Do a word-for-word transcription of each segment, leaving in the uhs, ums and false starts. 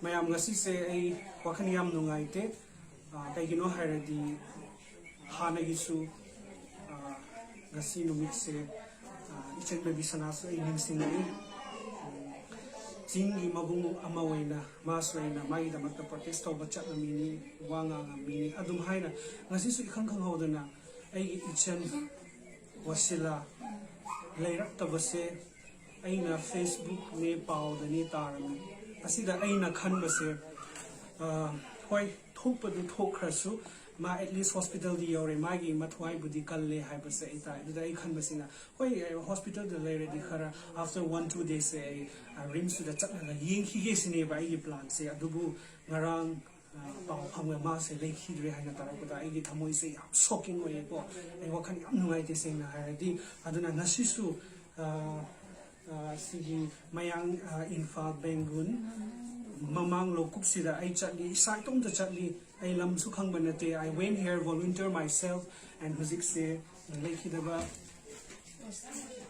ꯃꯌꯥꯝ, ꯉꯁꯤꯁꯦ ꯑꯩ ꯋꯥꯈꯜ ꯌꯥꯝ ꯅꯨꯡꯉꯥꯏꯇꯦ꯫ ꯑ, ꯀꯩꯒꯤꯅꯣ ꯍꯥꯏꯔꯗꯤ ꯍꯥꯟꯅꯒꯤꯁꯨ, ꯑ, ꯉꯁꯤ ꯅꯨꯃꯤꯠꯁꯦ, ꯑ, ꯏꯆꯟ ꯕꯦꯕꯤ ꯁꯅꯥꯁꯨ ꯑꯩ ꯅꯤꯡꯁꯤꯡꯉꯤ꯫ ꯎꯝ, ꯆꯤꯡꯒꯤ ꯃꯕꯨꯡ ꯑꯃ ꯑꯣꯏꯅ ꯃꯥꯁꯨ ꯑꯩꯅ ꯃꯥꯒꯤꯗꯃꯛꯇ ꯄ꯭ꯔꯣꯇꯦꯁ ꯇꯧꯕ ꯆꯠꯂꯝꯃꯤꯅꯤ, ꯋꯥ ꯉꯥꯡꯉꯝꯃꯤꯅꯤ꯫ ꯑꯗꯨꯝ ꯍꯥꯏꯅ ꯉꯁꯤꯁꯨ ꯏꯈꯪ ꯈꯪꯍꯧꯗꯅ ꯑꯩꯒꯤ ꯏꯆꯟ ꯋꯥꯁꯤꯂꯥ ꯂꯩꯔꯛꯇꯕꯁꯦ ꯑꯩꯅ Facebook-ꯅꯦ ꯄꯥꯎꯗꯅꯦ ꯇꯥꯔꯝꯃꯤ꯫ ꯑꯁꯤꯗ ꯑꯩꯅ ꯈꯟꯕꯁꯦ, ꯑ, ꯍꯣꯏ, ꯊꯣꯛꯄꯗꯨ ꯊꯣꯛꯈ꯭ꯔꯁꯨ, ꯃꯥ at least hospital-ꯗꯤ ꯌꯧꯔꯦ, ꯃꯥꯒꯤ ꯃꯊ꯭ꯋꯥꯏꯕꯨꯗꯤ ꯀꯜꯂꯦ ꯍꯥꯏꯕꯁꯦ ꯑꯩ ꯇꯥꯏ꯫ ꯑꯗꯨꯗ ꯑꯩ ꯈꯟꯕꯁꯤꯅ, ꯍꯣꯏ, hospital-ꯗ ꯂꯩꯔꯗꯤ ꯈꯔ after one two days-ꯁꯦ ꯑꯩ, ꯑ, RIMS-ꯇꯨꯗ ꯆꯠꯂꯒ ꯌꯦꯡꯈꯤꯒꯦ ꯁꯤꯅꯦꯕ ꯑꯩꯒꯤ plan-ꯁꯦ꯫ ꯑꯗꯨꯕꯨ ꯉꯔꯥꯡ, ꯑ, ꯄꯥꯎ ꯐꯪꯉꯦ, ꯃꯥꯁꯦ ꯂꯩꯈꯤꯗ꯭ꯔꯦ ꯍꯥꯏꯅ ꯇꯥꯔꯛꯄꯗ ꯑꯩꯒꯤ ꯊꯃꯣꯏꯁꯦ ꯌꯥꯝ shocking ꯑꯣꯏꯌꯦꯀꯣ꯫ ꯑꯩ ꯋꯥꯈꯜ ꯌꯥꯝ ꯅꯨꯡꯉꯥꯏꯇꯦ, ꯁꯦꯡꯅ ꯍꯥꯏꯔꯗꯤ꯫ ꯑꯗꯨꯅ ꯉꯁꯤꯁꯨ, ꯑ, ꯑ, ꯁꯤꯒꯤ ꯃꯌꯥꯡ, ꯑ, ꯏꯝꯐꯥꯜ ꯕꯦꯡꯒꯨꯟ ꯃꯃꯥꯡ ꯂꯧꯀꯨꯞꯁꯤꯗ ꯑꯩ ꯆꯠꯂꯤ, ꯏꯁꯥ ꯏꯇꯣꯝꯇ ꯆꯠꯂꯤ꯫ ꯑꯩ ꯂꯝꯁꯨ ꯈꯪꯕ ꯅꯠꯇꯦ꯫ I went here volunteer myself, and ꯍꯧꯖꯤꯛꯁꯦ ꯂꯩꯈꯤꯗꯕ,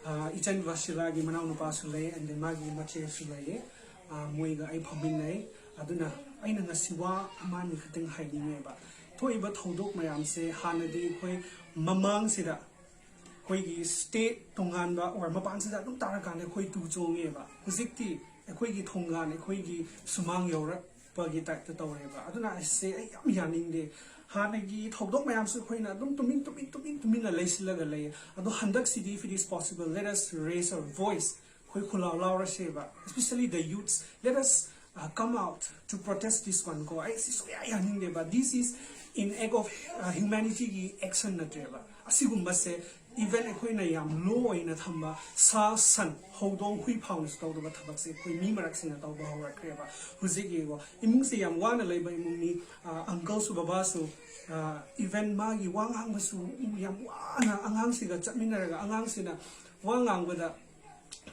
ꯑ, ꯏꯆꯟ ꯋꯥꯁꯤꯂꯥꯒꯤ ꯃꯅꯥꯎꯅꯨꯄꯥꯁꯨ ꯂꯩ, and then ꯃꯥꯒꯤ ꯃꯆꯦꯁꯨ ꯂꯩꯌꯦ꯫ ꯑ, ꯃꯣꯏꯒ ꯑꯩ ꯐꯝꯃꯤꯟꯅꯩ꯫ ꯑꯗꯨꯅ ꯑꯩꯅ ꯉꯁꯤ ꯋꯥ ꯑꯃ ꯑꯅꯤ ꯈꯛꯇꯪ ꯍꯥꯏꯅꯤꯡꯉꯦꯕ꯫ ꯊꯣꯛꯏꯕ ꯊꯧꯗꯣꯛ ꯃꯌꯥꯝꯁꯦ ꯍꯥꯟꯅꯗꯤ ꯑꯩꯈꯣꯏ ꯃꯃꯥꯡꯁꯤꯗ ꯑꯩꯈꯣꯏꯒꯤ state ꯇꯣꯉꯥꯟꯕ or ꯃꯄꯥꯟꯁꯤꯗ ꯑꯗꯨꯝ ꯇꯥꯔꯀꯥꯟꯗ ꯑꯩꯈꯣꯏ ꯇꯨ ꯆꯣꯡꯉꯦꯕ꯫ ꯍꯧꯖꯤꯛꯇꯤ ꯑꯩꯈꯣꯏꯒꯤ ꯊꯣꯡꯒꯥꯟ, ꯑꯩꯈꯣꯏꯒꯤ ꯁꯨꯃꯥꯡ ꯌꯧꯔꯛꯄꯒꯤ type-ꯇ ꯇꯧꯔꯦꯕ꯫ ꯑꯗꯨꯅ ꯑꯩꯁꯦ ꯑꯩ ꯌꯥꯝ ꯌꯥꯅꯤꯡꯗꯦ꯫ ꯍꯥꯟꯅꯒꯤ ꯊꯧꯗꯣꯛ ꯃꯌꯥꯝꯁꯨ ꯑꯩꯈꯣꯏꯅ ꯑꯗꯨꯝ ꯇꯨꯃꯤꯟ, ꯇꯨꯃꯤꯟ, ꯇꯨꯃꯤꯟ, ꯇꯨꯃꯤꯟꯅ ꯂꯩꯁꯤꯜꯂꯒ ꯂꯩ꯫ ꯑꯗꯣ ꯍꯟꯗꯛꯁꯤꯗꯤ, if it is possible, let us raise our voice. ꯑꯩꯈꯣꯏ ꯈꯨꯜꯂꯥꯎ ꯂꯥꯎꯔꯁꯦꯕ, especially the youths, let us, uh, come out to protest this one ꯀꯣ꯫ ꯑꯩ ꯁꯤ ꯁꯨꯡꯌꯥ ꯌꯥꯅꯤꯡꯗꯦꯕ꯫ This is in act of, uh, humanity-ꯒꯤ action ꯅꯠꯇ꯭ꯔꯦꯕ꯫ ꯑꯁꯤꯒꯨꯝꯕꯁꯦ even ꯑꯩꯈꯣꯏꯅ ꯌꯥꯝ low ꯑꯣꯏꯅ ꯊꯝꯕ ꯁꯥ, ꯁꯟ, ꯍꯧꯗꯣꯡ, ꯍꯨꯏ ꯐꯥꯎꯅꯁꯨ ꯇꯧꯗꯕ ꯊꯕꯛꯁꯦ ꯑꯩꯈꯣꯏ ꯃꯤ ꯃꯔꯛꯁꯤꯅ ꯇꯧꯕ ꯍꯧꯔꯛꯈ꯭ꯔꯦꯕ꯫ ꯍꯧꯖꯤꯛ ꯌꯦꯡꯉꯣ, ꯏꯃꯨꯡꯁꯦ ꯌꯥꯝ ꯋꯥꯅ ꯂꯩꯕ ꯏꯃꯨꯡꯅꯤ꯫ ꯑ, uncle-ꯁꯨ, ꯕꯕꯥꯁꯨ, ꯑ, even ꯃꯥꯒꯤ ꯋꯥ ꯉꯥꯡꯕꯁꯨ ꯌꯥꯝ ꯋꯥꯅ ꯑꯉꯥꯡꯁꯤꯒ ꯆꯠꯃꯤꯟꯅꯔꯒ ꯑꯉꯥꯡꯁꯤꯅ ꯋꯥ ꯉꯥꯡꯕꯗ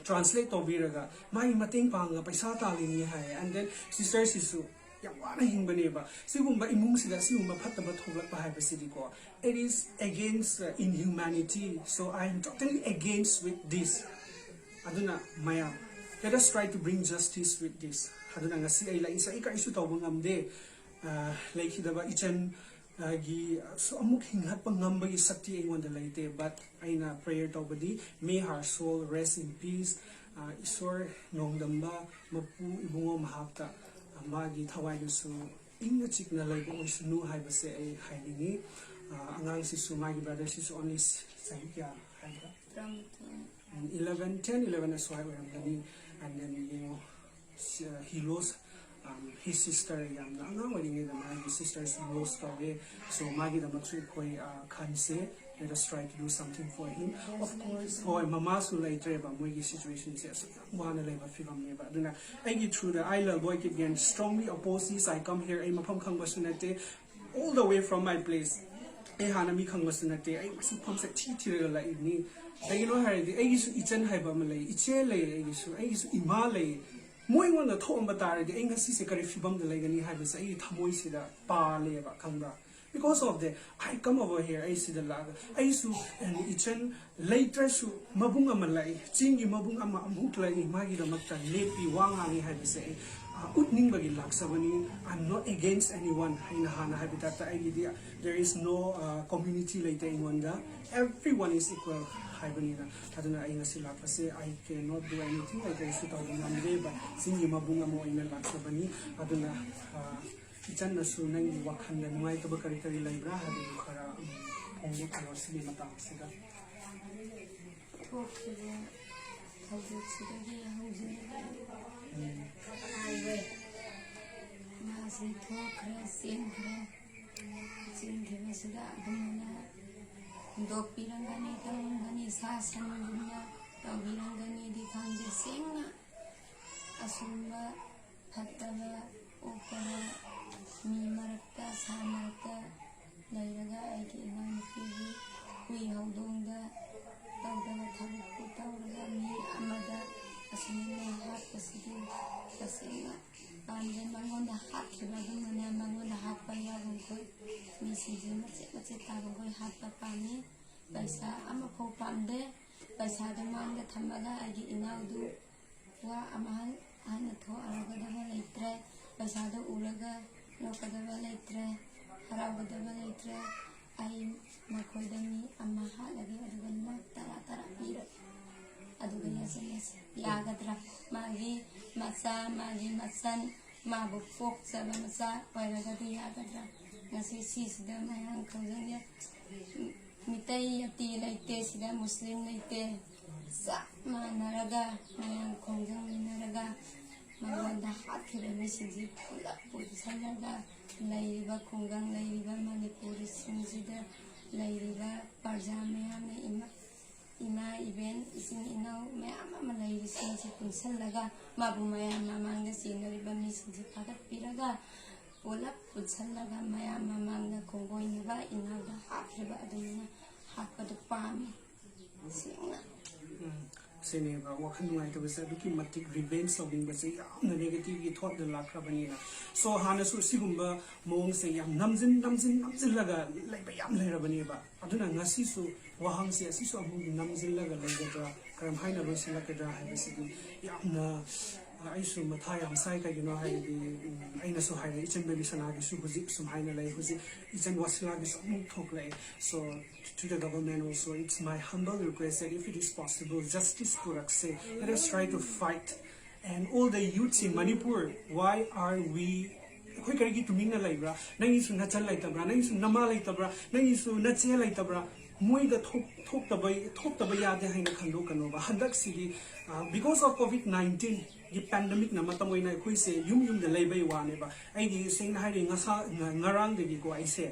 translate ꯇꯧꯕꯤꯔꯒ ꯃꯥꯒꯤ ꯃꯇꯦꯡ ꯄꯥꯡꯉꯒ ꯄꯩꯁꯥ ꯇꯥꯜꯂꯤꯅꯤ ꯍꯥꯏꯌꯦ꯫ And then sister-ꯁꯤꯁꯨ ꯌꯥꯝ ꯋꯥꯅ ꯍꯤꯡꯕꯅꯦꯕ꯫ ꯁꯤꯒꯨꯝꯕ ꯏꯃꯨꯡꯁꯤꯗ ꯁꯤꯒꯨꯝꯕ ꯐꯠꯇꯕ ꯊꯣꯛꯂꯛꯄ ꯍꯥꯏꯕꯁꯤꯗꯤꯀꯣ, it is against, uh, inhumanity. So I am totally against with this. ꯑꯗꯨꯅ ꯃꯌꯥꯝ, Let us try to bring justice with this. ꯑꯗꯨꯅ ꯉꯁꯤ ꯑꯩ ꯂꯩꯁꯦ ꯑꯩ ꯀꯔꯤꯁꯨ ꯇꯧꯕ ꯉꯝꯗꯦ꯫ ꯑ, ꯂꯩꯈꯤꯗꯕ ꯏꯆꯟ ꯑ, ꯒꯤ ꯑꯃꯨꯛ ꯍꯤꯡꯍꯠꯄ ꯉꯝꯕꯒꯤ ꯁꯛꯇꯤ ꯑꯩꯉꯣꯟꯗ ꯂꯩꯇꯦ꯫ But ꯑꯩꯅ prayer ꯇꯧꯕꯗꯤ, may her soul rest in peace. ꯑ, ꯏꯁꯣꯔ ꯅꯣꯡꯗꯝꯕ ꯃꯄꯨ ꯏꯕꯨꯡꯉꯣ ꯃꯍꯥꯛꯇ, ꯑ, ꯃꯥꯒꯤ ꯊꯋꯥꯏꯗꯁꯨ ꯏꯪꯅ ꯆꯤꯛꯅ ꯂꯩꯕ ꯑꯣꯏꯁꯅꯨ ꯍꯥꯏꯕꯁꯦ ꯑꯩ ꯍꯥꯏꯅꯤꯡꯉꯤ꯫ ꯑ, ꯑꯉꯥꯡꯁꯤꯁꯨ, ꯃꯥꯒꯤ brother ꯁꯤꯁꯨ only ꯆꯍꯤ ꯀꯌꯥ ꯍꯥꯏꯕ? ꯇꯔꯥꯃꯥꯊꯣꯏ꯫ Eleven, ten, eleven ꯑꯁ꯭ꯋꯥꯏ ꯑꯣꯏꯔꯝꯒꯅꯤ꯫ And then ꯌꯦꯡꯉꯣ, ꯁꯤ-, he lost, um, his sister, ꯌꯥꯝꯅ ꯑꯉꯥꯡ ꯑꯣꯏꯔꯤꯉꯩꯗ ꯃꯥꯒꯤ sisterꯁꯨ lost ꯇꯧꯔꯦ꯫ So ꯃꯥꯒꯤꯗꯃꯛꯁꯨ ꯑꯩꯈꯣꯏ, ꯑ, ꯈꯟꯁꯦ, let us try to do something for him. Of course, ꯍꯣꯏ, ꯃꯃꯥꯁꯨ ꯂꯩꯇ꯭ꯔꯦꯕ, ꯃꯣꯏꯒꯤ situationꯁꯦ ꯑꯁꯨꯛ ꯌꯥꯝ ꯋꯥꯅ ꯂꯩꯕ ꯐꯤꯕꯝꯅꯦꯕ꯫ ꯑꯗꯨꯅ ꯑꯩꯒꯤ through the I Love Boy Kid Again strongly oppose this. I come here, ꯑꯩ ꯃꯐꯝ ꯈꯪꯕꯁꯨ ꯅꯠꯇꯦ, all the way from my place. ꯑꯩ ꯍꯥꯟꯅ ꯃꯤ ꯈꯪꯕꯁꯨ ꯅꯠꯇꯦ, ꯑꯩ ꯃꯁꯤ ꯃꯐꯝꯁꯦ ꯊꯤ ꯊꯤꯔꯒ ꯂꯥꯛꯏꯕꯅꯤ꯫ ꯀꯩꯒꯤꯅꯣ ꯍꯥꯏꯔꯗꯤ ꯑꯩꯒꯤꯁꯨ ꯏꯆꯟ ꯍꯥꯏꯕ ꯑꯃ ꯂꯩ, ꯏꯆꯦ ꯂꯩ, ꯑꯩꯒꯤꯁꯨ, ꯑꯩꯒꯤꯁꯨ ꯏꯃꯥ ꯂꯩ꯫ ꯃꯣꯏꯉꯣꯟꯗ ꯊꯣꯛꯑꯝꯕ ꯇꯥꯔꯗꯤ ꯑꯩ ꯉꯁꯤꯁꯦ ꯀꯔꯤ ꯐꯤꯕꯝꯗ ꯂꯩꯒꯅꯤ ꯍꯥꯏꯕꯁꯦ ꯑꯩꯒꯤ ꯊꯃꯣꯏꯁꯤꯗ ꯄꯥꯜꯂꯦꯕ, ꯈꯪꯕ꯭ꯔꯥ? Because of that, I come over here, ꯑꯩ ꯁꯤꯗ ꯂꯥꯛꯑꯒ ꯑꯩꯁꯨ, ꯑꯦ, ꯏꯆꯟ ꯂꯩꯇ꯭ꯔꯁꯨ ꯃꯕꯨꯡ ꯑꯃ ꯂꯥꯛꯏ, ꯆꯤꯡꯒꯤ ꯃꯕꯨꯡ ꯑꯃ ꯑꯃꯨꯛ ꯂꯥꯛꯏ, ꯃꯥꯒꯤꯗꯃꯛꯇ ꯂꯦꯞꯄꯤ, ꯋꯥ ꯉꯥꯡꯉꯤ ꯍꯥꯏꯕꯁꯦ ꯑꯩ, ꯑ, ꯎꯠꯅꯤꯡꯕꯒꯤ ꯂꯥꯛꯆꯕꯅꯤ꯫ I'm not against anyone. ꯑꯩꯅ ꯍꯥꯟꯅ ꯍꯥꯏꯕ ꯇꯥꯏꯞꯇ ꯑꯩꯒꯤꯗꯤ there is no, uh, community ꯂꯩꯇꯦ ꯑꯩꯉꯣꯟꯗ, everyone is equal ꯍꯥꯏꯕꯅꯤꯅ꯫ ꯑꯗꯨꯅ ꯑꯩ ꯉꯁꯤ ꯂꯥꯛꯄꯁꯦ, I cannot do anything, ꯑꯩ ꯀꯔꯤꯁꯨ ꯇꯧꯕ ꯉꯝꯗꯦ꯫ But ꯆꯤꯡꯒꯤ ꯃꯕꯨꯡ ꯑꯃ ꯑꯣꯏꯅ ꯂꯥꯛꯆꯕꯅꯤ꯫ ꯑꯗꯨꯅ, ꯑ, ꯏꯆꯟꯅꯁꯨ ꯅꯪꯒꯤ ꯋꯥꯈꯜꯗ ꯅꯨꯡꯉꯥꯏꯇꯕ ꯀꯔꯤ ꯀꯔꯤ ꯂꯩꯕ꯭ꯔꯥ ꯍꯥꯏꯕꯗꯨ ꯈꯔ, ꯎꯝ, ꯐꯣꯡꯗꯣꯛꯄꯤꯔꯣ ꯁꯤꯒꯤ ꯃꯇꯥꯡꯁꯤꯗ꯫ ꯊꯣꯛꯈꯤꯕ ꯊꯧꯗꯣꯛꯁꯤꯗꯒꯤ ꯍꯧꯖꯔꯒ ꯎꯝ꯫ ꯃꯥꯁꯤ ꯊꯣꯛꯈ꯭ꯔꯦ, ꯆꯦꯟꯈ꯭ꯔꯦ꯫ ꯆꯦꯟꯈꯤꯕꯁꯤꯗ ꯑꯗꯨꯃꯥꯏꯅ ꯍꯨꯟꯗꯣꯛꯄꯤꯔꯝꯒꯅꯤ, ꯇꯧꯔꯝꯒꯅꯤ, ꯁꯥ ꯁꯟꯒꯨꯝꯅ ꯇꯧꯕꯤꯔꯝꯒꯅꯤꯗꯤ ꯈꯪꯗꯦ꯫ ꯁꯦꯡꯅ ꯑꯁꯨꯝꯕ ꯐꯠꯇꯕ ꯑꯣꯛꯇꯕ ꯃꯤ ꯃꯔꯛꯇ, ꯁꯥ ꯃꯔꯛꯇ ꯂꯩꯔꯒ ꯑꯩꯒꯤ ꯏꯅꯥꯎꯅꯨꯄꯤꯒꯤ ꯍꯨꯏ ꯍꯧꯗꯣꯡꯗ ꯇꯧꯗꯕ ꯊꯕꯛꯄꯨ ꯇꯧꯔꯒ ꯃꯤ ꯑꯃꯗ ꯑꯁꯨꯃꯥꯏꯅ ꯍꯥꯠꯄꯁꯤꯗꯤ ꯇꯁꯦꯡꯅ ꯄꯥꯝꯗꯦ꯫ ꯃꯉꯣꯟꯗ ꯍꯥꯠꯈꯤꯕ ꯑꯗꯨꯃꯅ ꯃꯉꯣꯟꯗ ꯍꯥꯠꯄ ꯌꯥꯎꯕ ꯃꯈꯣꯏ ꯃꯤꯁꯤꯡꯁꯦ ꯃꯆꯦꯠ ꯃꯆꯦꯠ ꯇꯥꯕ ꯃꯈꯣꯏ ꯍꯥꯠꯄ ꯄꯥꯝꯃꯤ꯫ ꯄꯩꯁꯥ ꯑꯃꯐꯥꯎ ꯄꯥꯝꯗꯦ꯫ ꯄꯩꯁꯥꯗꯨ ꯃꯥꯡꯗ ꯊꯝꯃꯒ ꯑꯩꯒꯤ ꯏꯅꯥꯎꯗꯨ ꯋꯥ ꯑꯃ ꯍꯥꯏꯅ ꯊꯣꯛꯑꯔꯒꯗꯕ ꯂꯩꯇ꯭ꯔꯦ꯫ ꯄꯩꯁꯥꯗꯣ ꯎꯔꯒ ꯅꯣꯛꯀꯗꯕ ꯂꯩꯇ꯭ꯔꯦ, ꯍꯔꯥꯎꯒꯗꯕ ꯂꯩꯇ꯭ꯔꯦ꯫ ꯑꯩ ꯃꯈꯣꯏꯗ ꯃꯤ ꯑꯃ ꯍꯥꯠꯂꯒꯦ, ꯑꯗꯨꯒ ꯂꯥꯛ ꯇꯔꯥ ꯇꯔꯥ ꯄꯤꯔꯒꯦ, ꯑꯗꯨꯒ ꯌꯥꯖꯔꯁꯤ꯫ ꯌꯥꯒꯗ꯭ꯔꯥ? ꯃꯥꯒꯤ ꯃꯆꯥ, ꯃꯥꯒꯤ ꯃꯆꯟ, ꯃꯥꯕꯨ ꯄꯣꯛꯆꯕ ꯃꯆꯥ ꯑꯣꯏꯔꯒꯗꯤ ꯌꯥꯒꯗ꯭ꯔꯥ? ꯉꯁꯤ ꯁꯤꯁꯤꯗ ꯃꯌꯥꯝ ꯈꯣꯡꯖꯪꯁꯦ, ꯃꯤꯇꯩ ꯖꯥꯇꯤ ꯂꯩꯇꯦ ꯁꯤꯗ, ꯃꯨꯁꯂꯤꯝ ꯂꯩꯇꯦ, ꯆꯞ ꯃꯥꯟꯅꯔꯒ ꯃꯌꯥꯝ ꯈꯣꯡꯖꯪꯃꯤꯟꯅꯔꯒ ꯃꯉꯣꯟꯗ ꯍꯥꯠꯈꯤꯕ ꯃꯤꯁꯤꯡꯁꯤ ꯄꯨꯂꯞ ꯄꯨꯟꯁꯤꯜꯂꯒ ꯂꯩꯔꯤꯕ ꯈꯨꯡꯒꯪ, ꯂꯩꯔꯤꯕ ꯃꯅꯤꯄꯨꯔꯁꯤꯡꯁꯤꯗ ꯂꯩꯔꯤꯕ ꯄ꯭ꯔꯖꯥ ꯃꯌꯥꯝꯅ ꯏꯃꯥ, ꯏꯃꯥ ꯏꯕꯦꯟ, ꯏꯆꯤꯟ ꯏꯅꯥꯎ ꯃꯌꯥꯝ ꯑꯃ ꯂꯩꯔꯤꯁꯤꯡꯁꯤ ꯄꯨꯟꯁꯤꯜꯂꯒ ꯃꯥꯕꯨ ꯃꯌꯥꯝ ꯃꯃꯥꯡꯗ ꯆꯦꯟꯅꯔꯤꯕ ꯃꯤꯁꯤꯡꯁꯤ ꯐꯥꯒꯠꯄꯤꯔꯒ ꯄꯨꯂꯞ ꯄꯨꯟꯁꯤꯜꯂꯒ ꯃꯌꯥꯝ ꯃꯃꯥꯡꯗ ꯈꯣꯡꯒꯣꯏꯅꯕ ꯏꯅꯥꯎꯗ ꯍꯥꯠꯈꯤꯕ ꯑꯗꯨꯃꯥꯏꯅ ꯍꯥꯠꯄꯗꯨ ꯄꯥꯝꯃꯤ꯫ ꯁꯦꯡꯅ꯫ ꯎꯝ, ꯁꯤꯅꯦꯕ ꯋꯥꯈꯜ ꯅꯨꯡꯉꯥꯏꯇꯕꯁꯦ ꯑꯗꯨꯛꯀꯤ ꯃꯇꯤꯛ ꯔꯤꯚꯦꯟꯖ ꯇꯧꯅꯤꯡꯕꯁꯦ ꯌꯥꯝꯅ ꯅꯦꯒꯦꯇꯤꯚꯀꯤ ꯊꯣꯠꯅ ꯂꯥꯛꯈ꯭ꯔꯕꯅꯤꯅ꯫ ꯁꯣ ꯍꯥꯟꯅꯁꯨ ꯁꯤꯒꯨꯝꯕ ꯃꯑꯣꯡꯁꯦ ꯌꯥꯝ ꯅꯝꯖꯤꯟ ꯅꯝꯖꯤꯟ ꯅꯝꯖꯤꯜꯂꯒ ꯂꯩꯕ ꯌꯥꯝ ꯂꯩꯔꯕꯅꯦꯕ꯫ ꯑꯗꯨꯅ ꯉꯁꯤꯁꯨ ꯋꯥꯍꯪꯁꯦ ꯑꯁꯤꯁꯨ ꯑꯃꯨꯛ ꯅꯝꯖꯤꯜꯂꯒ ꯂꯩꯒꯗ꯭ꯔꯥ, ꯀꯔꯝ ꯍꯥꯏꯅ ꯂꯣꯏꯁꯤꯜꯂꯛꯀꯗ꯭ꯔꯥ ꯍꯥꯏꯕꯁꯤꯗꯤ ꯌꯥꯝꯅ ꯑꯩꯁꯨ ꯃꯊꯥ ꯌꯥꯝ ꯁꯥꯏ꯫ ꯀꯩꯒꯤꯅꯣ ꯍꯥꯏꯔꯗꯤ, ꯎꯝ, ꯑꯩꯅꯁꯨ ꯍꯥꯏꯔꯦ, ꯏꯆꯟ ꯕꯦꯕꯤꯁꯅꯥꯒꯤꯁꯨ ꯍꯧꯖꯤꯛ ꯁꯨꯃꯥꯏꯅ ꯂꯩ, ꯍꯧꯖꯤꯛ ꯏꯆꯟ ꯋꯥꯁꯤꯂꯥꯒꯤꯁꯨ ꯑꯃꯨꯛ ꯊꯣꯛꯂꯛꯑꯦ꯫ So to the government also, it's my humble request that if it is possible, justice ꯄꯨꯔꯛꯁꯦ, let us try to fight. And all the youths in Manipur, why are we, ꯑꯩꯈꯣꯏ ꯀꯔꯤꯒꯤ ꯇꯨꯃꯤꯟꯅ ꯂꯩꯕ꯭ꯔꯥ? ꯅꯪꯒꯤꯁꯨ ꯅꯆꯟ ꯂꯩꯇꯕ꯭ꯔꯥ? ꯅꯪꯒꯤꯁꯨ ꯅꯃꯥ ꯂꯩꯇꯕ꯭ꯔꯥ? ꯅꯪꯒꯤꯁꯨ ꯅꯆꯦ ꯂꯩꯇꯕ꯭ꯔꯥ? ꯃꯣꯏꯗ ꯊꯣꯛ-, ꯊꯣꯛꯇꯕ, ꯊꯣꯛꯇꯕ ꯌꯥꯗꯦ ꯍꯥꯏꯅ ꯈꯟꯗꯣꯛꯀꯅꯣꯕ꯫ ꯍꯟꯗꯛꯁꯤꯗꯤ, ꯑ, because of COVID nineteenꯒꯤ pandemicꯅ ꯃꯇꯝ ꯑꯣꯏꯅ ꯑꯩꯈꯣꯏꯁꯦ ꯌꯨꯝ ꯌꯨꯝꯗ ꯂꯩꯕꯩ ꯋꯥꯅꯦꯕ꯫ ꯑꯩꯗꯤ ꯁꯦꯡꯅ ꯍꯥꯏꯔꯦ, ꯉꯁꯥ-, ꯉ-, ꯉꯔꯥꯡꯗꯒꯤꯀꯣ ꯑꯩꯁꯦ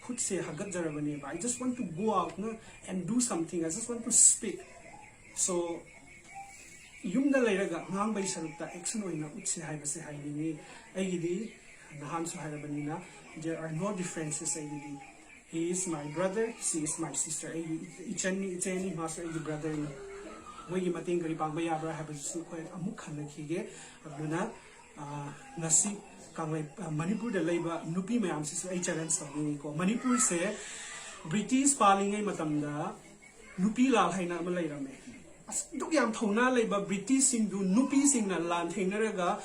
ꯈꯨꯠꯁꯦ ꯍꯥꯒꯠꯆꯔꯕꯅꯦꯕ꯫ I just want to go out, no, and do something. I just want to speak. So, ꯌꯨꯝꯗ ꯂꯩꯔꯒ ꯉꯥꯡꯕꯒꯤ ꯁꯔꯨꯛꯇ action ꯑꯣꯏꯅ ꯎꯠꯁꯤ ꯍꯥꯏꯕꯁꯦ ꯍꯥꯏꯅꯤꯡꯉꯤ꯫ ꯑꯩꯒꯤꯗꯤ ꯅꯍꯥꯟꯁꯨ ꯍꯥꯏꯔꯕꯅꯤꯅ, there are no differences ꯑꯩꯒꯤꯗꯤ꯫ He is my brother, she is my sister. ꯑꯩꯒꯤ ꯏꯆꯟꯅꯤ, ꯏꯆꯦꯅꯤ, ꯃꯥꯁꯨ ꯑꯩꯒꯤ brotherꯅꯤ꯫ ꯃꯣꯏꯒꯤ ꯃꯇꯦꯡ ꯀꯔꯤ ꯄꯥꯡꯕ ꯌꯥꯕ꯭ꯔꯥ ꯍꯥꯏꯕꯗꯨꯁꯨ ꯑꯩꯈꯣꯏ ꯑꯃꯨꯛ ꯈꯟꯅꯈꯤꯒꯦ꯫ ꯑꯗꯨꯅ, ꯑ, ꯉꯁꯤ ꯀꯪꯂꯩ-, ꯑ, ꯃꯅꯤꯄꯨꯔꯗ ꯂꯩꯕ ꯅꯨꯄꯤ ꯃꯌꯥꯝꯁꯤꯁꯨ ꯑꯩ challenge ꯇꯧꯅꯤꯡꯉꯤꯀꯣ꯫ ꯃꯅꯤꯄꯨꯔꯁꯦ ꯕ꯭ꯔꯤꯇꯤꯁ ꯄꯥꯜꯂꯤꯉꯩ ꯃꯇꯝꯗ ꯅꯨꯄꯤ ꯂꯥꯜ ꯍꯥꯏꯅ ꯑꯃ ꯂꯩꯔꯝꯃꯦ꯫ ꯑꯁ, ꯑꯗꯨꯛ ꯌꯥꯝ ꯊꯧꯅꯥ ꯂꯩꯕ ꯕ꯭ꯔꯤꯇꯤꯁꯁꯤꯡꯗꯨ ꯅꯨꯄꯤꯁꯤꯡꯅ ꯂꯥꯟ ꯊꯦꯡꯅꯔꯒ,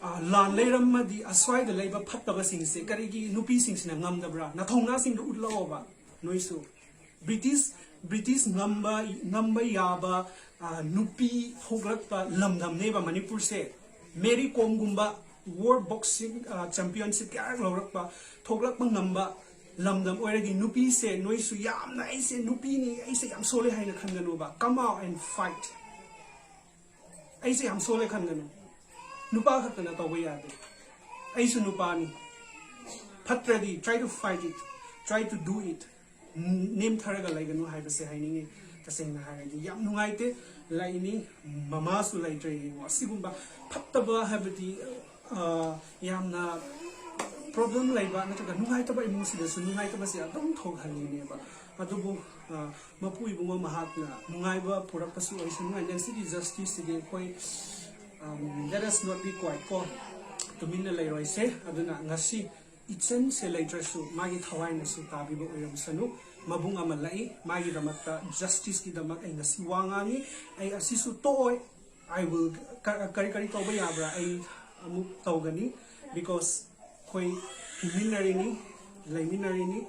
ꯑ, ꯂꯥꯟ ꯂꯩꯔꯝꯃꯗꯤ ꯑꯁ꯭ꯋꯥꯏꯗ ꯂꯩꯕ ꯐꯠꯇꯕꯁꯤꯡꯁꯦ ꯀꯔꯤꯒꯤ ꯅꯨꯄꯤꯁꯤꯡꯁꯤꯅ ꯉꯝꯗꯕ꯭ꯔꯥ? ꯅꯊꯧꯅꯥꯁꯤꯡꯗꯨ ꯎꯠꯂꯛꯑꯣꯕ ꯅꯣꯏꯁꯨ꯫ ꯕ꯭ꯔꯤꯇꯤꯁ, ꯕ꯭ꯔꯤꯇꯤꯁ ꯉꯝꯕ, ꯉꯝꯕ ꯌꯥꯕ, ꯑ, ꯅꯨꯄꯤ ꯊꯣꯛꯂꯛꯄ ꯂꯝꯗꯝꯅꯦꯕ ꯃꯅꯤꯄꯨꯔꯁꯦ꯫ ꯃꯦꯔꯤ ꯀꯣꯝꯒꯨꯝꯕ ꯋꯥꯔꯜ ꯕꯣꯛꯁꯤꯡ, ꯑ, ꯆꯦꯝꯄꯤꯌꯟꯁꯤꯞ ꯀꯌꯥꯔꯛ ꯂꯧꯔꯛꯄ, ꯊꯣꯛꯂꯛꯄ ꯉꯝꯕ ꯂꯝꯗꯝ ꯑꯣꯏꯔꯗꯤ ꯅꯨꯄꯤꯁꯦ ꯅꯣꯏꯁꯨ ꯌꯥꯝꯅ "ꯑꯩꯁꯦ ꯅꯨꯄꯤꯅꯤ, ꯑꯩꯁꯦ ꯌꯥꯝ ꯁꯣꯜꯂꯦ" ꯍꯥꯏꯅ ꯈꯟꯒꯅꯨꯕ꯫ Come out and fight. "ꯑꯩꯁꯦ ꯌꯥꯝ ꯁꯣꯜꯂꯦ" ꯈꯟꯒꯅꯨ꯫ ꯅꯨꯄꯥ ꯈꯛꯇꯅ ꯇꯧꯕ ꯌꯥꯗꯦ꯫ ꯑꯩꯁꯨ ꯅꯨꯄꯥꯅꯤ꯫ ꯐꯠꯇ꯭ꯔꯗꯤ try to fight it, try to do it. ꯅꯦꯝꯊꯔꯒ ꯂꯩꯒꯅꯨ ꯍꯥꯏꯕꯁꯦ ꯍꯥꯏꯅꯤꯡꯉꯤ꯫ ꯇꯁꯦꯡꯅ ꯍꯥꯏꯔꯗꯤ ꯌꯥꯝ ꯅꯨꯡꯉꯥꯏꯇꯦ꯫ ꯂꯩꯅꯤ, ꯃꯃꯥꯁꯨ ꯂꯩꯇ꯭ꯔꯦ꯫ ꯌꯦꯡꯉꯣ, ꯑꯁꯤꯒꯨꯝꯕ ꯐꯠꯇꯕ ꯍꯥꯏꯕꯗꯤ, ꯑ, ꯌꯥꯝꯅ ꯄ꯭ꯔꯣꯕ꯭ꯂꯦꯝ ꯂꯩꯕ ꯅꯠꯇ꯭ꯔꯒ ꯅꯨꯡꯉꯥꯏꯇꯕ ꯏꯃꯨꯡꯁꯤꯗꯁꯨ ꯅꯨꯡꯉꯥꯏꯇꯕꯁꯦ ꯑꯗꯨꯝ ꯊꯣꯛꯍꯜꯂꯤꯅꯦꯕ꯫ ꯑꯗꯨꯕꯨ, ꯑ, ꯃꯄꯨ ꯏꯕꯨꯡꯉꯣ ꯃꯍꯥꯛꯅ ꯅꯨꯡꯉꯥꯏꯕ ꯄꯨꯔꯛꯄꯁꯨ ꯑꯣꯏꯁꯅꯨ꯫ And then ꯁꯤꯒꯤ ꯖꯁꯇꯤꯁꯁꯤꯗꯤ ꯑꯩꯈꯣꯏ, um, let us not be quiet ꯀꯣ, ꯇꯨꯃꯤꯟꯅ ꯂꯩꯔꯣꯏꯁꯦ꯫ ꯑꯗꯨꯅ ꯉꯁꯤ ꯏꯆꯟꯁꯦ ꯂꯩꯇ꯭ꯔꯁꯨ ꯃꯥꯒꯤ ꯊꯋꯥꯏꯅꯁꯨ ꯇꯥꯕꯤꯕ ꯑꯣꯏꯔꯝꯁꯅꯨ꯫ ꯃꯕꯨꯡ ꯑꯃ ꯂꯥꯛꯏ, ꯃꯥꯒꯤꯗꯃꯛꯇ ꯖꯁꯇꯤꯁꯀꯤꯗꯃꯛ ꯑꯩ ꯉꯁꯤ ꯋꯥ ꯉꯥꯡꯉꯤ꯫ ꯑꯩ ꯑꯁꯤꯁꯨ ꯇꯣꯛꯑꯣꯏ꯫ I will, ꯀ-, ꯀꯔꯤ ꯀꯔꯤ ꯇꯧꯕ ꯌꯥꯕ꯭ꯔꯥ ꯑꯩ ꯑꯃꯨꯛ ꯇꯧꯒꯅꯤ꯫ Because ꯑꯩꯈꯣꯏ ꯍꯤꯡꯃꯤꯟꯅꯔꯤꯅꯤ, ꯂꯩꯃꯤꯟꯅꯔꯤꯅꯤ꯫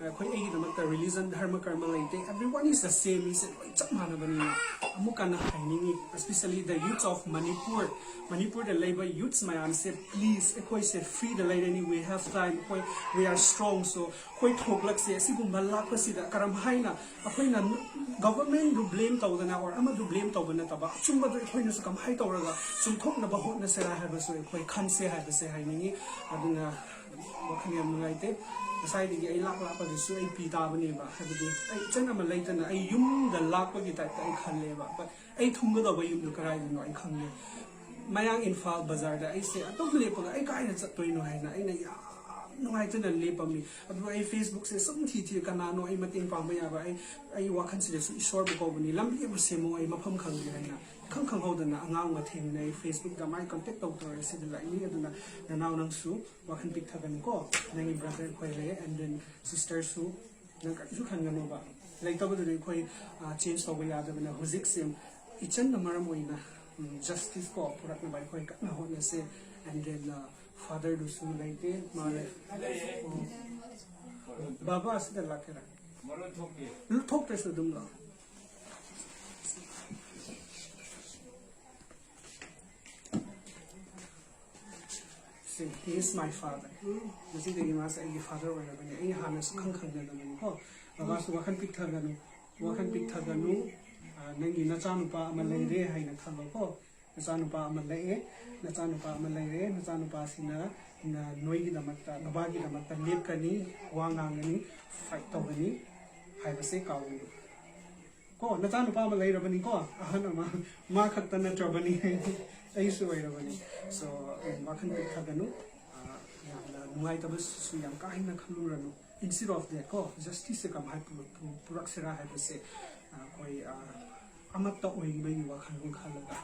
ꯑꯩꯈꯣꯏ, ꯑꯩꯒꯤꯗꯃꯛꯇ religion, ꯙꯔꯃ, ꯀꯔꯃ ꯂꯩꯇꯦ꯫ Everyone is the same, ꯃꯤꯁꯦ ꯂꯣꯏ ꯆꯞ ꯃꯥꯟꯅꯕꯅꯤꯅ꯫ ꯑꯃꯨꯛ ꯀꯟꯅ ꯍꯥꯏꯅꯤꯡꯉꯤ, especially the youths of Manipur, ꯃꯅꯤꯄꯨꯔꯗ ꯂꯩꯕ youths ꯃꯌꯥꯝꯁꯦ, please, ꯑꯩꯈꯣꯏꯁꯦ freeꯗ ꯂꯩꯔꯅꯤ, we have time, ꯑꯩꯈꯣꯏ, we are strong, so ꯑꯩꯈꯣꯏ ꯊꯣꯛꯂꯛꯁꯦ꯫ ꯑꯁꯤꯒꯨꯝꯕ ꯂꯥꯛꯄꯁꯤꯗ ꯀꯔꯝ ꯍꯥꯏꯅ ꯑꯩꯈꯣꯏꯅ governmentꯗꯨ blame ꯇꯧꯗꯅ or ꯑꯃꯗꯨ blame ꯇꯧꯕ ꯅꯠꯇꯕ, ꯑꯆꯨꯝꯕꯗꯨ ꯑꯩꯈꯣꯏꯅꯁꯨ ꯀꯃꯥꯏꯅ ꯇꯧꯔꯒ ꯆꯨꯝꯊꯣꯛꯅꯕ ꯍꯣꯠꯅꯁꯤꯔꯥ ꯍꯥꯏꯕꯁꯨ ꯑꯩꯈꯣꯏ ꯈꯟꯁꯦ ꯍꯥꯏꯕꯁꯦ ꯍꯥꯏꯅꯤꯡꯉꯤ꯫ ꯑꯗꯨꯅ ꯋꯥꯈꯜ ꯌꯥꯝ ꯅꯨꯡꯉꯥꯏꯇꯦ꯫ ꯉꯁꯥꯏꯗꯒꯤ ꯑꯩ ꯂꯥꯛ ꯂꯥꯛꯄꯗꯨꯁꯨ ꯑꯩ ꯄꯤ ꯇꯥꯕꯅꯦꯕ, ꯍꯥꯏꯕꯗꯤ ꯑꯩ ꯏꯆꯟ ꯑꯃ ꯂꯩꯇꯅ ꯑꯩ ꯌꯨꯝꯗ ꯂꯥꯛꯄꯒꯤ typeꯇ ꯑꯩ ꯈꯜꯂꯦꯕ꯫ But ꯑꯩ ꯊꯨꯡꯒꯗꯧꯕ ꯌꯨꯝꯗꯨ ꯀꯗꯥꯏꯗꯅꯣ ꯑꯩ ꯈꯪꯗꯦ꯫ ꯃꯌꯥꯡ ꯏꯝꯐꯥꯜ ꯕꯖꯥꯔꯗ ꯑꯩꯁꯦ ꯑꯗꯨꯝ ꯂꯦꯞꯄꯒ ꯑꯩ ꯀꯥꯏꯗ ꯆꯠꯇꯣꯏꯅꯣ ꯍꯥꯏꯅ ꯑꯩꯅ ꯌꯥꯝ ꯅꯨꯡꯉꯥꯏꯇꯅ ꯂꯦꯞꯄꯝꯃꯤ꯫ ꯑꯗꯨ ꯑꯩ Facebookꯁꯦ ꯁꯨꯝ ꯊꯤ ꯊꯤ ꯀꯅꯥꯅꯣ ꯑꯩ ꯃꯇꯦꯡ ꯄꯥꯡꯕ ꯌꯥꯕ, ꯑꯩ, ꯑꯩ ꯋꯥꯈꯜꯁꯤꯗꯁꯨ ꯏꯁꯣꯔꯕꯨ ꯀꯧꯕꯅꯤ, ꯂꯝꯕꯤ ꯑꯃ ꯁꯦꯝꯃꯣ, ꯑꯩ ꯃꯐꯝ ꯈꯪꯗꯦ ꯍꯥꯏꯅ꯫ ꯏꯈꯪ ꯈꯪꯍꯧꯗꯅ ꯑꯉꯥꯡ ꯑꯃ ꯊꯦꯡꯅꯩ, Facebookꯇ ꯃꯥꯏ contact ꯇꯧ ꯇꯧꯔꯦ, ꯁꯤꯗ ꯂꯥꯛꯏ꯫ ꯑꯗꯨꯅ ꯅꯅꯥꯎ ꯅꯪꯁꯨ ꯋꯥꯈꯜ ꯄꯤꯛꯊꯒꯅꯨꯀꯣ, ꯅꯪꯒꯤ brother ꯑꯩꯈꯣꯏ ꯂꯩ, and then sisterꯁꯨ ꯅꯪ ꯀꯔꯤꯁꯨ ꯈꯟꯒꯅꯣꯕ꯫ ꯂꯩꯇꯕꯗꯨꯗ ꯑꯩꯈꯣꯏ ꯆꯦꯟꯖ ꯇꯧꯕ ꯌꯥꯗꯕꯅ ꯍꯧꯖꯤꯛꯁꯦ ꯏꯆꯟꯅ ꯃꯔꯝ ꯑꯣꯏꯅ ꯖꯁꯇꯤꯁ ꯀꯣ ꯄꯨꯔꯛꯅꯕ ꯑꯩꯈꯣꯏ ꯀꯟꯅ ꯍꯣꯠꯅꯁꯦ꯫ ꯑꯦꯟ ꯗꯦꯟ ꯐꯥꯗꯔꯗꯨꯁꯨ ꯂꯩꯇꯦ, ꯃꯥ ꯂꯩ꯫ ꯕꯕꯥ ꯑꯁꯤꯗ ꯂꯥꯛꯀꯦꯔꯥ? ꯊꯣꯛꯇ꯭ꯔꯁꯨ ꯑꯗꯨꯝ ꯂꯥꯛꯑꯣ꯫ See, he is my father. ꯉꯁꯤꯗꯒꯤ ꯃꯥꯁꯦ ꯑꯩꯒꯤ ꯐꯥꯗꯔ ꯑꯣꯏꯔꯕꯅꯤ꯫ ꯑꯩ ꯍꯥꯟꯅ ꯁꯨꯈꯪ ꯈꯪꯅꯗꯕꯅꯤꯀꯣ꯫ ꯕꯕꯥꯁꯨ ꯋꯥꯈꯜ ꯄꯤꯛꯊꯒꯅꯨ, ꯋꯥꯈꯜ ꯄꯤꯛꯊꯒꯅꯨ꯫ ꯅꯪꯒꯤ ꯅꯆꯥꯅꯨꯄꯥ ꯑꯃ ꯂꯩꯔꯦ ꯍꯥꯏꯅ ꯈꯜꯂꯣꯀꯣ꯫ ꯅꯆꯥꯅꯨꯄꯥ ꯑꯃ ꯂꯩꯔꯦ, ꯅꯆꯥꯅꯨꯄꯥ ꯑꯃ ꯂꯩꯔꯦ꯫ ꯅꯆꯥꯅꯨꯄꯥꯁꯤꯅ ꯅꯣꯏꯒꯤꯗꯃꯛꯇ, ꯕꯕꯥꯒꯤꯗꯃꯛꯇ ꯂꯦꯞꯀꯅꯤ, ꯋꯥ ꯉꯥꯡꯒꯅꯤ, ꯐꯥꯏꯠ ꯇꯧꯒꯅꯤ ꯍꯥꯏꯕꯁꯦ ꯀꯥꯎꯒꯅꯨ꯫ ꯀꯣ, ꯅꯆꯥꯅꯨꯄꯥ ꯑꯃ ꯂꯩꯔꯕꯅꯤꯀꯣ, ꯑꯍꯟ ꯑꯃ, ꯃꯥ ꯈꯛꯇ ꯅꯠꯇ꯭ꯔꯕꯅꯤ꯫ ꯑꯩꯁꯨ ꯑꯣꯏꯔꯕꯅꯤ꯫ So, ꯋꯥꯈꯜ ꯄꯤꯛꯊꯒꯅꯨ꯫ ꯌꯥꯝꯅ ꯅꯨꯡꯉꯥꯏꯇꯕꯁꯨ ꯌꯥꯝ ꯀꯥ ꯍꯦꯟꯅ ꯈꯜꯂꯨꯔꯅꯨ꯫ Instead of that ꯀꯣ, ꯖꯁꯇꯤꯁꯁꯦ ꯀꯃꯥꯏꯅ ꯄꯨꯔꯛꯁꯤꯔꯥ ꯍꯥꯏꯕꯁꯦ ꯑꯩꯈꯣꯏ ꯑꯃꯠꯇ ꯑꯣꯏꯕꯒꯤ ꯋꯥꯈꯜꯂꯣꯟ ꯈꯜꯂꯒ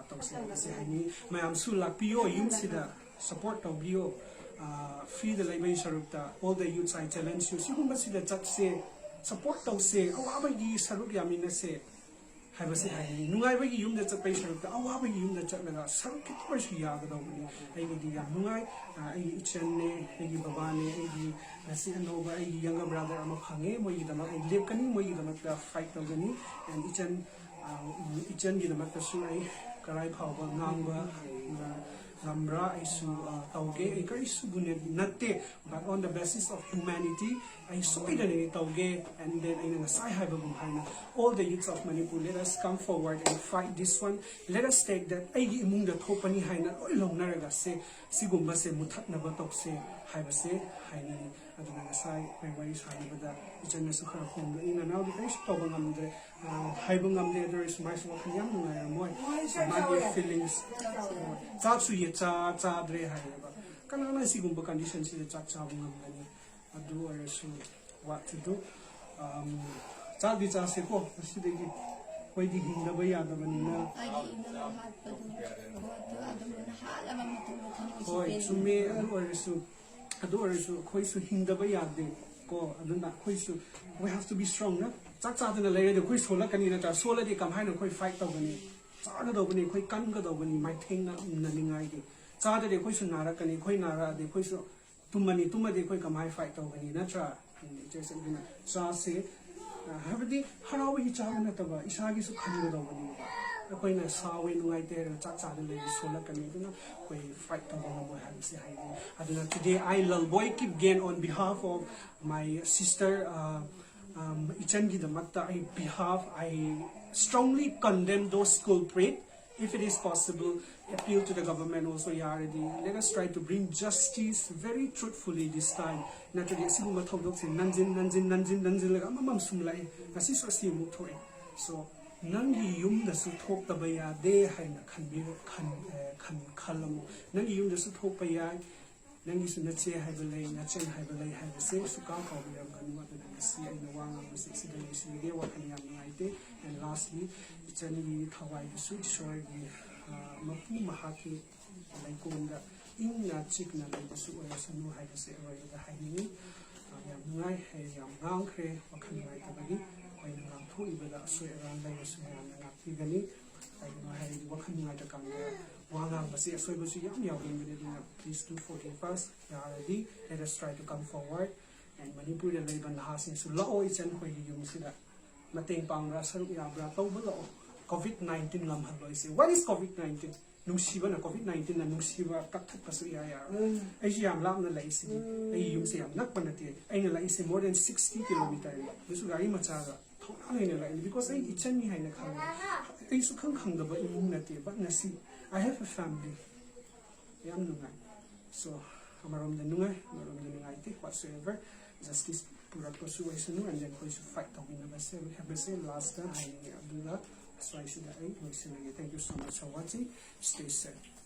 ꯇꯧꯁꯦ ꯍꯥꯏꯕꯁꯦ ꯍꯥꯏꯅꯤꯡꯉꯤ꯫ ꯃꯌꯥꯝꯁꯨ ꯂꯥꯛꯄꯤꯌꯣ, ꯌꯨꯝꯁꯤꯗ ꯁꯞꯄꯣꯔꯠ ꯇꯧꯕꯤꯌꯣ꯫ ꯐ꯭ꯔꯤꯗ ꯂꯩꯕꯒꯤ ꯁꯔꯨꯛꯇ, all the youths, I challenge you, ꯁꯤꯒꯨꯝꯕꯁꯤꯗ ꯆꯠꯁꯦ, ꯁꯞꯄꯣꯔꯠ ꯇꯧꯁꯦ, ꯑꯋꯥꯕꯒꯤ ꯁꯔꯨꯛ ꯌꯥꯃꯤꯟꯅꯁꯦ ꯍꯥꯏꯕꯁꯦ ꯍꯥꯏꯅꯤꯡꯉꯤ꯫ ꯅꯨꯡꯉꯥꯏꯕꯒꯤ ꯌꯨꯝꯗ ꯆꯠꯄꯒꯤ ꯁꯔꯨꯛꯇ ꯑꯋꯥꯕꯒꯤ ꯌꯨꯝꯗ ꯆꯠꯂꯒ ꯁꯔꯨꯛ ꯈꯤꯇꯪ ꯑꯣꯏꯔꯁꯨ ꯌꯥꯒꯗꯧꯕꯅꯤ꯫ ꯑꯩꯒꯤꯗꯤ ꯌꯥꯝ ꯅꯨꯡꯉꯥꯏ꯫ ꯑꯩꯒꯤ ꯏꯆꯟꯅꯦ, ꯑꯩꯒꯤ ꯕꯕꯥꯅꯦ, ꯑꯩꯒꯤ ꯉꯁꯤ ꯑꯅꯧꯕ ꯑꯩꯒꯤ ꯌꯪꯒꯔ ꯕ꯭ꯔꯥꯗꯔ ꯑꯃ ꯐꯪꯉꯦ꯫ ꯃꯣꯏꯒꯤꯗꯃꯛ ꯑꯩ ꯂꯦꯞꯀꯅꯤ, ꯃꯣꯏꯒꯤꯗꯃꯛꯇ ꯐꯥꯏꯠ ꯇꯧꯒꯅꯤ꯫ ꯑꯦꯟ ꯏꯆꯟ ꯏꯆꯟꯒꯤꯗꯃꯛꯇꯁꯨ ꯑꯩ ꯀꯔꯥꯏ ꯐꯥꯎꯕ ꯉꯥꯡꯕ ꯉꯝꯕ꯭ꯔꯥ ꯑꯩꯁꯨ ꯇꯧꯒꯦ꯫ ꯑꯩ ꯀꯔꯤꯁꯨꯕꯨ ꯅꯠꯇꯦ, but on the basis of humanity ꯑꯩ ꯁꯣꯏꯗꯅꯗꯤ ꯇꯧꯒꯦ꯫ And then ꯑꯩꯅ ꯉꯁꯥꯏ ꯍꯥꯏꯕꯒꯨꯝ ꯍꯥꯏꯅ, all the youths of Manipur, let us come forward and fight this one. Let us take that ꯑꯩꯒꯤ ꯏꯃꯨꯡꯗ ꯊꯣꯛꯄꯅꯤ ꯍꯥꯏꯅ ꯂꯣꯏ ꯂꯧꯅꯔꯒ ꯁꯦ ꯁꯤꯒꯨꯝꯕꯁꯦ ꯃꯨꯊꯠꯅꯕ ꯇꯧꯁꯦ ꯍꯥꯏꯕꯁꯦ ꯍꯥꯏꯅꯤꯡꯉꯤ꯫ ꯑꯗꯨꯅ ꯉꯁꯥꯏ ꯑꯩꯈꯣꯏ ꯋꯥꯔꯤ ꯁꯥꯟꯅꯕꯗ ꯏꯆꯟꯅꯁꯨ ꯈꯔ ꯍꯣꯡꯂꯛꯏ꯫ ꯅꯅꯥꯎꯗꯤ ꯀꯔꯤꯁꯨ ꯇꯧꯕ ꯉꯝꯗ꯭ꯔꯦ꯫ ꯍꯥꯏꯕ ꯉꯝꯗꯦ꯫ ꯑꯗꯨ ꯑꯣꯏꯔꯁꯨ ꯃꯥꯏꯁꯨ ꯋꯥꯈꯜ ꯌꯥꯝ ꯅꯨꯡꯉꯥꯏꯔꯝꯃꯣꯏ꯫ ꯃꯥꯒꯤ ꯐꯤꯂꯤꯡꯁ, ꯆꯥꯛꯁꯨ ꯆꯥꯗ꯭ꯔꯦ ꯍꯥꯏꯌꯦꯕ꯫ ꯀꯅꯥꯅ ꯁꯤꯒꯨꯝꯕ ꯀꯟꯗꯤꯁꯟꯁꯤꯗ ꯆꯥꯛ ꯆꯥꯕ ꯉꯝꯒꯅꯤ? ꯑꯗꯨ ꯑꯣꯏꯔꯁꯨ, what to do? ꯆꯥꯛꯇꯤ ꯆꯥꯁꯦꯀꯣ ꯉꯁꯤꯗꯒꯤ꯫ ꯑꯩꯈꯣꯏꯗꯤ ꯍꯤꯡꯗꯕ ꯌꯥꯗꯕꯅꯤꯅ꯫ ꯍꯣꯏ, ꯆꯨꯝꯃꯦ꯫ ꯑꯗꯨ ꯑꯣꯏꯔꯁꯨ, ꯑꯗꯨ ꯑꯣꯏꯔꯁꯨ ꯑꯩꯈꯣꯏꯁꯨ ꯍꯤꯡꯗꯕ ꯌꯥꯗꯦ ꯀꯣ꯫ ꯑꯗꯨꯅ ꯑꯩꯈꯣꯏꯁꯨ, we have to be strong, no? ꯆꯥꯛ ꯆꯥꯗꯅ ꯂꯩꯔꯗꯤ ꯑꯩꯈꯣꯏ ꯁꯣꯜꯂꯛꯀꯅꯤ ꯅꯠꯇ꯭ꯔꯥ? ꯁꯣꯜꯂꯗꯤ ꯀꯃꯥꯏꯅ ꯑꯩꯈꯣꯏ ꯐꯥꯏꯠ ꯇꯧꯒꯅꯤ? ꯆꯥꯒꯗꯧꯕꯅꯤ, ꯑꯩꯈꯣꯏ ꯀꯟꯒꯗꯧꯕꯅꯤ, ꯃꯥꯏꯊꯦꯡꯅꯅꯤꯡꯉꯥꯏꯒꯤ꯫ ꯆꯥꯗ꯭ꯔꯗꯤ ꯑꯩꯈꯣꯏꯁꯨ ꯅꯥꯔꯛꯀꯅꯤ, ꯑꯩꯈꯣꯏ ꯅꯥꯔꯛꯑꯗꯤ ꯑꯩꯈꯣꯏꯁꯨ ꯇꯨꯝꯃꯅꯤ, ꯇꯨꯝꯃꯗꯤ ꯑꯩꯈꯣꯏ ꯀꯃꯥꯏꯅ ꯐꯥꯏꯠ ꯇꯧꯒꯅꯤ ꯅꯠꯇ꯭ꯔꯥ? ꯏꯆꯦꯁꯤꯡ ꯑꯗꯨꯅ ꯆꯥꯁꯦ꯫ ꯑ, ꯍꯥꯏꯕꯗꯤ ꯍꯔꯥꯎꯕꯒꯤ ꯆꯥꯕ ꯅꯠꯇꯕ, ꯏꯁꯥꯒꯤꯁꯨ ꯈꯟꯒꯗꯧꯕꯅꯦꯕ꯫ ꯑꯩꯈꯣꯏꯅ ꯁꯥꯎꯋꯦ, ꯅꯨꯡꯉꯥꯏꯇꯦ ꯍꯥꯏꯔꯒ ꯆꯥꯛ ꯆꯥꯗꯅ ꯂꯩꯔꯗꯤ ꯁꯣꯜꯂꯛꯀꯅꯤ, ꯑꯗꯨꯅ ꯑꯩꯈꯣꯏ ꯐꯥꯏꯠ ꯇꯧꯕ ꯉꯝꯃꯣꯏ ꯍꯥꯏꯕꯁꯦ ꯍꯥꯏꯅꯤꯡꯉꯤ꯫ ꯑꯗꯨꯅ today I, Lalboi Kipgen, on behalf of my sister, uh, um, ꯏꯆꯟꯒꯤꯗꯃꯛꯇ ꯑꯩ behalf, I strongly condemn those culprit. If it is possible, appeal to the government also, ꯌꯥꯔꯗꯤ, let us try to bring justice very truthfully this time. ꯅꯠꯇ꯭ꯔꯗꯤ ꯑꯁꯤꯒꯨꯝꯕ ꯊꯧꯗꯣꯛꯁꯦ ꯅꯟꯖꯤꯟ ꯅꯟꯖꯤꯟ ꯅꯟꯖꯤꯟ ꯅꯟꯖꯤꯜꯂꯒ ꯑꯃꯃꯝ ꯁꯨꯝ ꯂꯥꯛꯑꯦ, ꯉꯁꯤꯁꯨ ꯑꯁꯤ ꯑꯃꯨꯛ ꯊꯣꯛꯑꯦ꯫ So ꯅꯪꯒꯤ ꯌꯨꯝꯗꯁꯨ ꯊꯣꯛꯇꯕ ꯌꯥꯗꯦ ꯍꯥꯏꯅ ꯈꯟꯕꯤꯔ ꯈꯟ ꯑꯦ, ꯈꯟ ꯈꯜꯂꯝꯃꯨ꯫ ꯅꯪꯒꯤ ꯌꯨꯝꯗꯁꯨ ꯊꯣꯛꯄ ꯌꯥꯏ꯫ ꯅꯪꯒꯤꯁꯨ ꯅꯆꯦ ꯍꯥꯏꯕ ꯂꯩ, ꯅꯆꯟ ꯍꯥꯏꯕ ꯂꯩ ꯍꯥꯏꯕꯁꯦ ꯁꯨꯛꯀꯥꯎ ꯀꯥꯎꯕꯤꯔꯝꯒꯅꯨ꯫ ꯑꯗꯨꯅ ꯉꯁꯤ ꯑꯩꯅ ꯋꯥ ꯉꯥꯡꯕꯁꯦ ꯁꯤꯗ ꯂꯣꯏꯁꯤꯜꯂꯒꯦ꯫ ꯋꯥꯈꯜ ꯌꯥꯝ ꯅꯨꯡꯉꯥꯏꯇꯦ꯫ And lastly, ꯏꯆꯟꯒꯤ ꯊꯋꯥꯏꯗꯨꯁꯨ ꯏꯁꯣꯔꯒꯤ, ꯑ, ꯃꯄꯨ ꯃꯍꯥꯛꯀꯤ ꯂꯩꯀꯣꯜꯗ ꯏꯪꯅ ꯆꯤꯛꯅ ꯂꯩꯕꯁꯨ ꯑꯣꯏꯔꯁꯅꯨ ꯍꯥꯏꯕꯁꯦ ꯑꯔꯣꯏꯕꯗ ꯍꯥꯏꯅꯤꯡꯉꯤ꯫ ꯑ, ꯌꯥꯝ ꯅꯨꯡꯉꯥꯏ, ꯑꯩ ꯌꯥꯝ ꯉꯥꯡꯈ꯭ꯔꯦ꯫ ꯋꯥꯈꯜ ꯅꯨꯡꯉꯥꯏꯇꯕꯒꯤ ꯑꯩꯈꯣꯏꯅ ꯉꯥꯡꯊꯣꯛꯏꯕꯗ ꯑꯁꯣꯏ ꯑꯔꯥꯟ ꯂꯩꯔꯁꯨ ꯃꯌꯥꯝꯅ ꯉꯥꯛꯄꯤꯒꯅꯤ꯫ ꯀꯩꯒꯤꯅꯣ ꯍꯥꯏꯔꯗꯤ ꯋꯥꯈꯜ ꯅꯨꯡꯉꯥꯏꯇ꯭ꯔꯀꯥꯟꯗ ꯋꯥ ꯉꯥꯡꯕꯁꯦ ꯑꯁꯣꯏꯕꯁꯨ ꯌꯥꯝ ꯌꯥꯎꯒꯟꯕꯅꯦ꯫ ꯑꯗꯨꯅ please do forgive us꯫ ꯌꯥꯔꯗꯤ let us try to come forward꯫ And ꯃꯅꯤꯄꯨꯔꯗ ꯂꯩꯕ ꯅꯍꯥꯁꯤꯡꯁꯨ ꯂꯥꯛꯑꯣ ꯏꯆꯟ ꯈꯣꯏꯒꯤ ꯌꯨꯝꯁꯤꯗ꯫ ꯃꯇꯦꯡ ꯄꯥꯡꯕ꯭ꯔꯥ, ꯁꯔꯨꯛ ꯌꯥꯕ꯭ꯔꯥ ꯇꯧꯕ ꯂꯥꯛꯑꯣ꯫ COVID nineteen ꯂꯝꯍꯜꯂꯣꯏꯁꯦ꯫ What is COVID nineteen? ꯅꯨꯡꯁꯤꯕꯅ, COVID nineteenꯅ ꯅꯨꯡꯁꯤꯕ ꯀꯛꯊꯠꯄꯁꯨ ꯏꯌꯥ ꯌꯥꯔꯣꯏ꯫ ꯑꯩꯁꯨ ꯌꯥꯝ ꯂꯥꯞꯅ ꯂꯩꯁꯤꯗꯤ꯫ ꯑꯩ ꯌꯨꯝꯁꯦ ꯌꯥꯝ ꯅꯛꯄ ꯅꯠꯇꯦ꯫ ꯑꯩꯅ ꯂꯥꯛꯏꯁꯦ more than sixty kilometerꯅꯤ꯫ ꯑꯗꯨꯁꯨ ꯒꯥꯔꯤ ꯃꯆꯥꯗ ꯊꯧꯅꯥ ꯂꯩꯅ ꯂꯥꯛꯏꯅꯤ, because ꯑꯩ ꯏꯆꯟꯅꯤ ꯍꯥꯏꯅ ꯈꯜꯂꯦ꯫ ꯑꯩꯁꯨ ꯈꯪ ꯈꯪꯗꯕ ꯏꯃꯨꯡ ꯅꯠꯇꯦ, but ꯉꯁꯤ I have a family꯫ ꯌꯥꯝ ꯅꯨꯡꯉꯥꯏ꯫ So ꯑꯃꯔꯣꯝꯗ ꯅꯨꯡꯉꯥꯏ, ꯑꯃꯔꯣꯝꯗ ꯅꯨꯡꯉꯥꯏꯇꯦ꯫ Whatsoever, justice ꯄꯨꯔꯛꯄꯁꯨ ꯑꯣꯏꯁꯅꯨ, and then ꯑꯩꯈꯣꯏꯁꯨ ꯐꯥꯏꯠ ꯇꯧꯃꯤꯟꯅꯕꯁꯦ ꯍꯥꯏꯕꯁꯦ ꯂꯥꯁꯇ ꯍꯥꯏꯅꯤꯡꯉꯦ꯫ ꯑꯗꯨꯒ ꯑꯁ꯭ꯋꯥꯏꯁꯤꯗ ꯑꯩ ꯂꯣꯏꯁꯤꯜꯂꯒꯦ꯫ Thank you so much for watching. Stay safe.